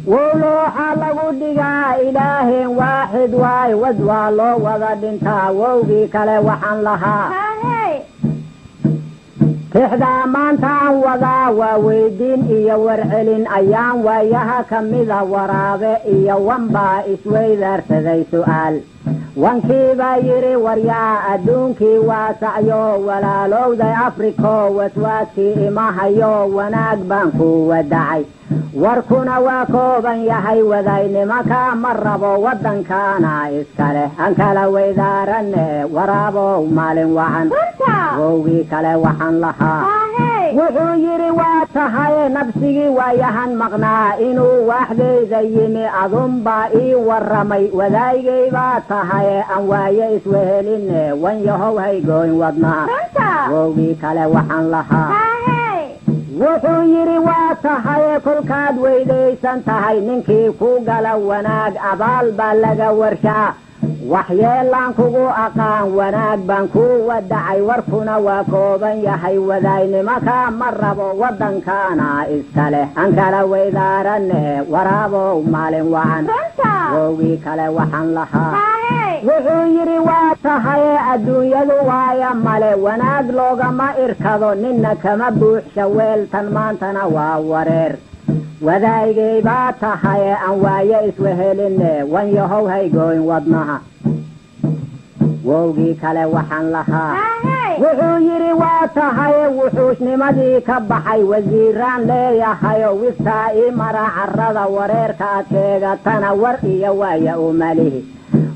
Wowlooxa lagu dhigaa ilaaheen waaxid waay, wad waa loo wada dhintaa. Wowgii kale waxaan lahaa, tixdaa maantaan wadaa waa weydiin iyo warcelin. Ayaan waayaha ka mida waraabe iyo wanbaa isweydaarsaday su'aal. Wankii baa yidhi, waryaa, adduunkii waa sacyo, walaalowday Afriko, waswaaskii ima hayo, wanaag baan ku wadacay, warkuna waa kooban yahay, wadaynimaka ma rabo, waddankaana iska leh, aan kala weydaaranne, waraabow maalin wacan. Wowgii kale waxaan lahaa, wuxuu yidhi, waa tahay nabsigii waayahan maqnaa inuu waaxdayda yimi adunbaa ii warramay, wadaygay baa tahay, aan waaye isweheline, wan yahow haygoyn wadnaha. Wowgii kale waxaan lahaa, wuxuu yidhi, waa tahay kolkaad weydaysan tahay ninkii ku gala wanaag abaal baa laga warshaa, waxyeelaan kugu aqaan, wanaag baan ku wadacay, warkuna waa kooban yahay, wadaynimaka ma rabo, waddankaana iska leh, aan kala weydaaranne, waraabow maalin wacan. Wowgii kale waxaan lahaa, wuxuu yidhi, waa tahay adduunyadu waaya male, wanaag loogama irkado, ninna kama buuxsha weeltan, maantana waa wareer, wadaygay baa tahay, aan waaye isweheline, wan yahow haygoyn wadnaha. Wowgii kale waxaan lahaa, wuxuu yidhi, waa tahay wuxuusnimadii ka baxay, wasiiraan leeyahayo wiftaa ii mara carrada, wareerka aad sheegatana war iyo waaya umalihi,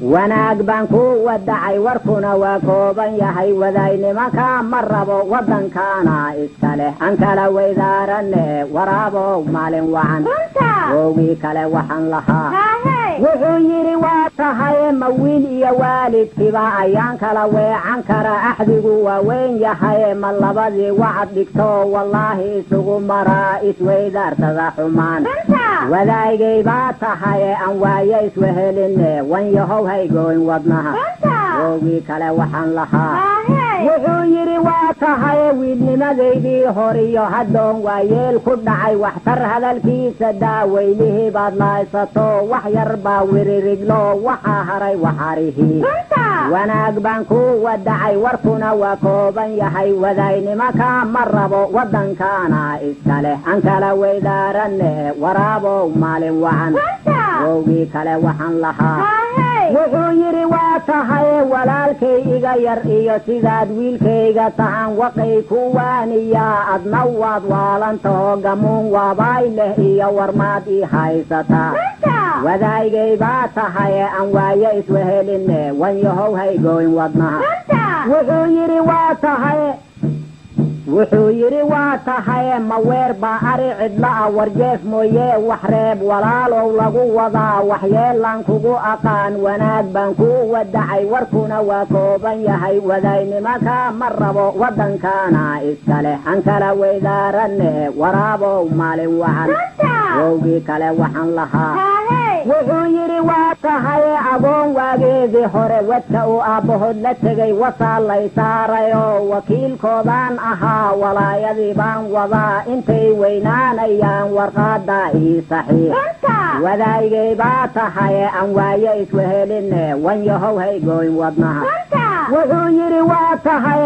wanaag baan ku wadacay, warkuna waa kooban yahay, wadaynimaka ma rabo, waddankaana iska leh, aan kala weydaaranne, waraabow maalin wacan. Wowgii kale waxaan lahaa, wuxuu yidhi, waa tahay ma wiil iyo waalidkiiba ayaan kala weecan kara, axdigu waa weyn yahay, ma labadii wacad dhigto wallaahi isugu maraa isweydaartada xumaan, wadaygay baa tahay, aan waaye isweheline, wan yahow haygoyn wadnaha. Wowgii kale waxaan lahaa, wuxuu yidhi, waa tahay wiilnimadaydii horiyo haddoon waa yeel ku dhacay, waxtar hadalkiisa daaweylihii baad laaysato, wax yar baa wiririglo, waxaa haray waxarihii, wanaag baan ku wadacay, warkuna waa kooban yahay, wadaynimaka ma rabo, waddankaana iska leh, aan kala weydaaranne, waraabow maalin wacan. Wowgii kale waxaan lahaa, wuxuu yidhi, waa tahay walaalkay iga yar iyo sidaad wiilkayga tahan waqay ku waaniyaa, adna waad waalantaho, gamuun waabaay leh iyo warmaad ii haysataa, wadaygay baa tahay, aan waaye isweheline, wan yahow haygoyn wadnaha. Wuxuu yidhi, waa tahay, wuxuu yidhi, waa tahay ma weer baa ari cidla'a, warjeef mooye wax reeb, walaalow lagu wadaa, waxyeelaan kugu aqaan, wanaag baan ku wadacay, warkuna waa kooban yahay, wadaynimaka ma rabo, waddankaana iska leh, aan kala weydaaranne, waraabow maalin wacan. Wowgii kale waxaan lahaa, wuxuu yidhi, waa tahay agoon waageedii hore wadka uu aabbahood la tegay wasaa lay saarayoo, wakiilkoodaan ahaa, walaayadii baan wadaa intay weynaanayaan, warqaada ii saxiix, wadaygay baa tahay, aan waaye isweheline, wan yahow haygoyn wadnaha. Wuxuu yidhi, waa tahay,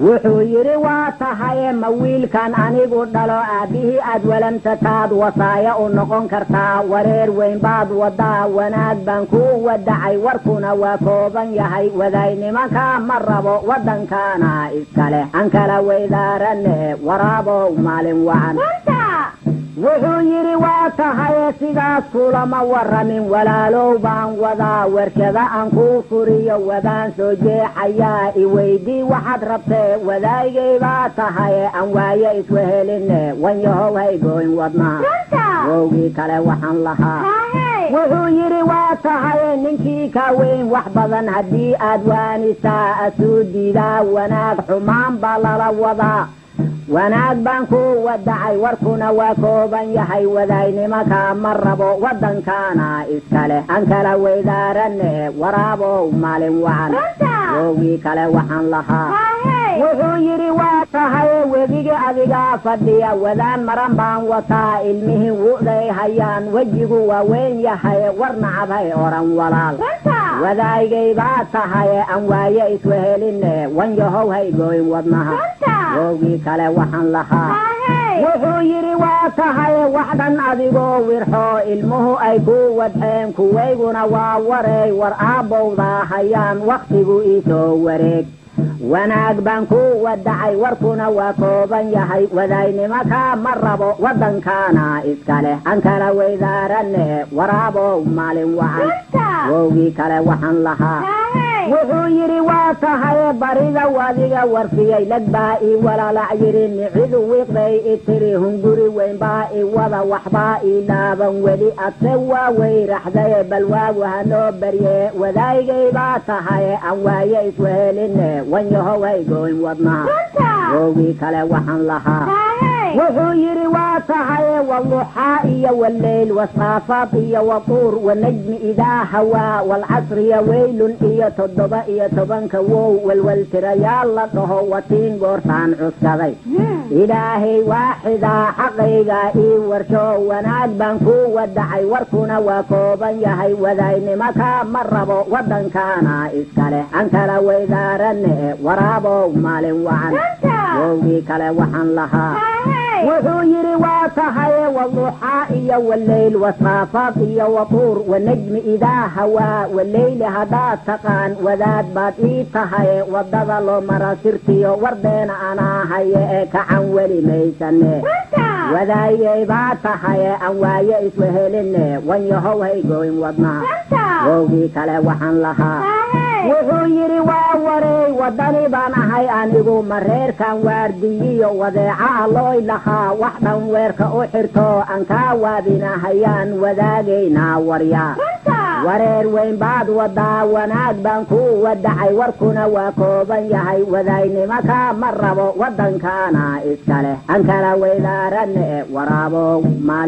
wuxuu yidhi, waa tahay ma wiilkan anigu dhalo aabbihii aad walamsataad wasaaya u noqon kartaa, wareer weyn baad wadaa, wanaag baan ku wadacay, warkuna waa kooban yahay, wadaynimaka ma rabo, waddankaana iska leh, aan kala weydaaranne, waraabow maalin wacan. Wuxuu yidhi, waa tahay sidaas kulama warramin, walaalow baan wadaa, warshada aan kuu furiyo wadaan soo jeexayaa, iweydii waxaad rabtee, wadaygay baa tahay, aan waaye isweheline, wan yahow haygoyn wadnaha. Wowgii kale waxaan lahaa, wuxuu yidhi, waa tahay ninkii ka weyn wax badan haddii aad waanisaa asuu diidaa, wanaag xumaan baa lala wadaa, wanaag baan ku wadacay, warkuna waa kooban yahay, wadaynimaka ma rabo, waddankaana iska leh, aan kala weydaaranne, waraabow maalin wacan. Wowgii kale waxaan lahaa, Wuxuu yidhi waa tahay webiga adigaa fadhiya wadaan maran baan wataa ilmihii wu'day hayaan wejigu waa weyn yahay war nacabhay oran walaal wadaygay baa tahay aan waaye isweheline wan yahow haygooyn wadnaha wowgii kale waxaan lahaa wuxuu yidhi waa tahay wax dhan adigoo wirxoo ilmuhu ay ku wadxeen kuwayguna waa wareey war aabbowdaa hayaan wakhtigu iisoo wareeg wanaag baan ku wadacay warkuna waa kooban yahay wadaynimaka ma rabo waddankaana iska leh aan kala weydaaranne waraabow maalin wacan wowgii kale waxaan lahaa wuxuu yidhi waa tahay barida wadiga warfiyey lag baa ii walalac yidhi nicidu wiiqday i tiri hunguri weyn baa i wada waxbaa ii laaban weli adse waa weyraxdaye bal waagu hanoo barye wadaygay baa tahay aan waaye isweheline wan yahow haygooyn wadnaha wowgii kale waxaan lahaa wuxuu yidhi waa tahay waluxaa iyo waleyl wasaafaad iyo watuur wanajmi idaa hawaa walcasriya weylun iyo 17 wow walwal tirayaal la dhaho watiin goortaan cuskaday ilaahay waaxidaa xaqayga ii warsho wanaag baan ku wadacay warkuna waa kooban yahay wadaynimaka ma rabo waddankaana iska leh aan kala weydaaranne waraabow maalin wacan wowgii kale waxaan lahaa wuxuu yidhi waa tahay waluxaa iyo waleyl wasaafaad iyo watuur wanajmi idaa hawaa waleyli haddaad taqaan wadaad baad ii tahay waddada loo mara sirtiyo wardeena anaa haye ee kacan weli maysane wadaayay baa tahay aan waaye isweheline wan yahow haygooyn wadnaha wowgii kale waxaan lahaa wuxuu yidhi waa wareey waddani baan ahay anigu mareerkan waardiyiyo wadeeca alooy lahaa wax dhan weerka u xirto aan kaa waabinahayaan wadaagaynaa waryaa wareer weyn baad wadaa wanaag baan ku wadacay warkuna waa kooban yahay wadaynimaka ma rabo waddankaana iska leh aan kala weydaaranne waraabow maalin.